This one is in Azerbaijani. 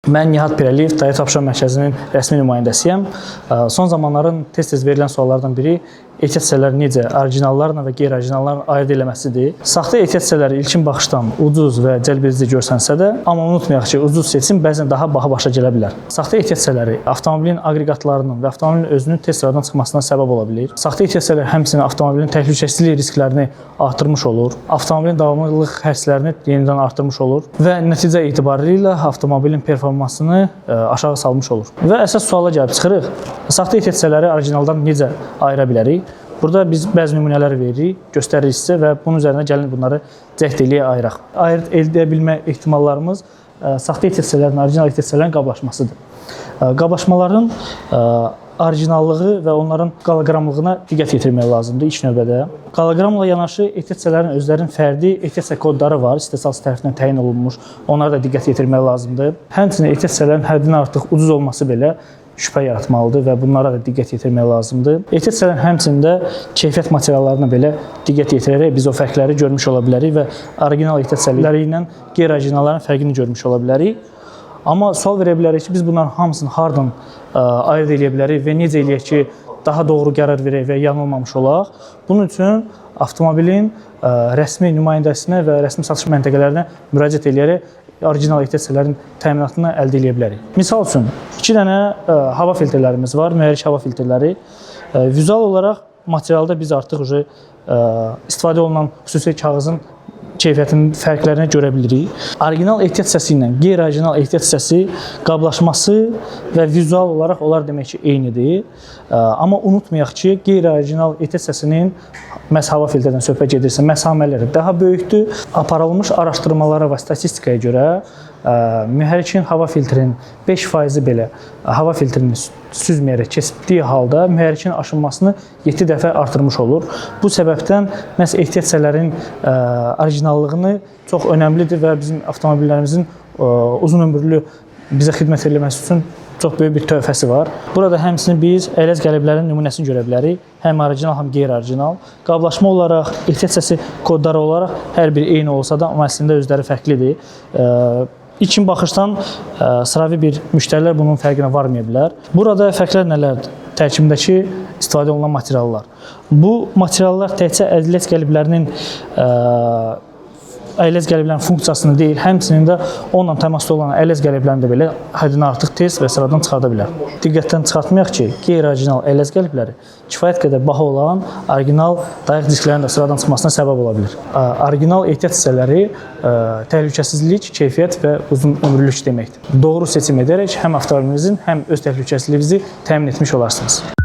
Mən Nihat Pirəliyev, Toyota Abşeron Mərkəzinin rəsmi nümayəndəsiyəm. Son zamanların tez-tez verilən suallardan biri ehtiyat hissələri necə orijinallarla və qeyri-orijinallarla ayırd eləməsidir. Saxta ehtiyat hissələri ilkin baxışdan ucuz və cəlbedici görsənsə də, amma unutmayaq ki, ucuz seçim bəzən daha baha başa gələ bilər. Saxta ehtiyat hissələri avtomobilin aqreqatlarının və avtomobilin özünün tez sıradan çıxmasına səbəb ola bilər. Saxta ehtiyat hissələri həmçinin avtomobilin təhlükəsizlik risklərini artırmış olur. Avtomobilin davamlılıq xərclərini yenidən artırmış olur və nəticə etibarilə avtomobilin performansını aşağı salmış olur. Və əsas suala gəlib çıxırıq. Saxta ehtiyat hissələri orijinaldan necə ayıra bilərik? Burada biz bəzi nümunələr veririk, göstəririk sizə və bunun üzərinə gəlin bunları cəhd eləyək ayıraq. Ayırd edə bilmə ehtimallarımız saxta ehtiyat hissələrinin orijinal ehtiyat hissələrin qablaşmasıdır. Qablaşmaların orijinallığı və onların qaloqramlığına diqqət yetirmək lazımdır ilk növbədə. Qaloqramla yanaşı ehtiyat hissələrinin özlərinin fərdi ehtiyat hissə kodları var, istehsalçı tərəfindən təyin olunmuş. Onlara da diqqət yetirmək lazımdır. Həmçinin ehtiyat hissələrin həddindən artıq ucuz olması belə şübhə yaratmalıdır və bunlara da diqqət yetirmək lazımdır. Ehtiyat hissələrin həmçinin də keyfiyyət materiallarına belə diqqət yetirərək biz o fərqləri görmüş ola bilərik və orijinal ehtiyat hissələri ilə qeyri-orijinalların fərqini görmüş ola bilərik. Amma sual verə bilərik ki, biz bunların hamısını hardan ayırd eləyə bilərik və necə eləyək ki, daha doğru qərar verək və yanılmamış olaq. Bunun üçün avtomobilin rəsmi nümayəndəsinə və rəsmi satış məntəqələrinə müraciət eləyərək orijinal ehtiyat hissələrin təminatını əldə eləyə bilərik. Misal üçün, iki dənə hava filtrlərimiz var, mühərrik hava filtrləri. Vizual olaraq materialda biz artıq uje istifadə olunan xüsusi kağızın keyfiyyətinin fərqlərini görə bilirik. Orijinal ehtiyat hissəsi ilə qeyri-orijinal ehtiyat hissəsi qablaşması və vizual olaraq onlar demək ki, eynidir. Amma unutmayaq ki, qeyri-orijinal ehtiyat hissəsinin məhz hava filtrdən söhbət gedirsə, məsamələri daha böyükdür. Aparılmış araşdırmalara və statistikaya görə mühərrikin hava filtrinin 5%-i belə hava filtrini süzməyərək keçdiyi halda mühərrikin aşınmasını 7 dəfə artırmış olur. Bu səbəbdən məhz ehtiyat hissələrin orijinallığını çox önəmlidir və bizim avtomobillərimizin uzun ömürlü bizə xidmət eləməsi üçün çox böyük bir töhfəsi var. Burada həmçinin biz ələz qəliblərin nümunəsini görə bilərik. Həm orijinal, həm qeyri-orijinal. Qablaşma olaraq, ehtiyat hissəsi kodları olaraq hər biri eyni olsa da, amma əslində özləri fərqlidir. İlkin baxışdan sıravi bir müştərilər bunun fərqinə varmaya bilər. Burada fərqlər nələrdir? Tərkibindəki istifadə olunan materiallar. Bu materiallar təkcə ələz qəliblərinin ələz qəliblərin funksiyasını deyil, həmçinin də onunla təmasda olan ələz qəliblərini də belə həddindən artıq tez və sıradan çıxarda bilər. Diqqətdən çıxartmayaq ki, qeyri-orijinal ələz qəlibləri kifayət qədər baha olan orijinal dayaq disklərinin də sıradan çıxmasına səbəb ola bilər. Orijinal ehtiyat hissələri təhlükəsizlik, keyfiyyət və uzun ömürlülük deməkdir. Doğru seçim edərək həm avtomobilinizin, həm öz təhlükəsizliyinizi təmin etmiş olarsınız.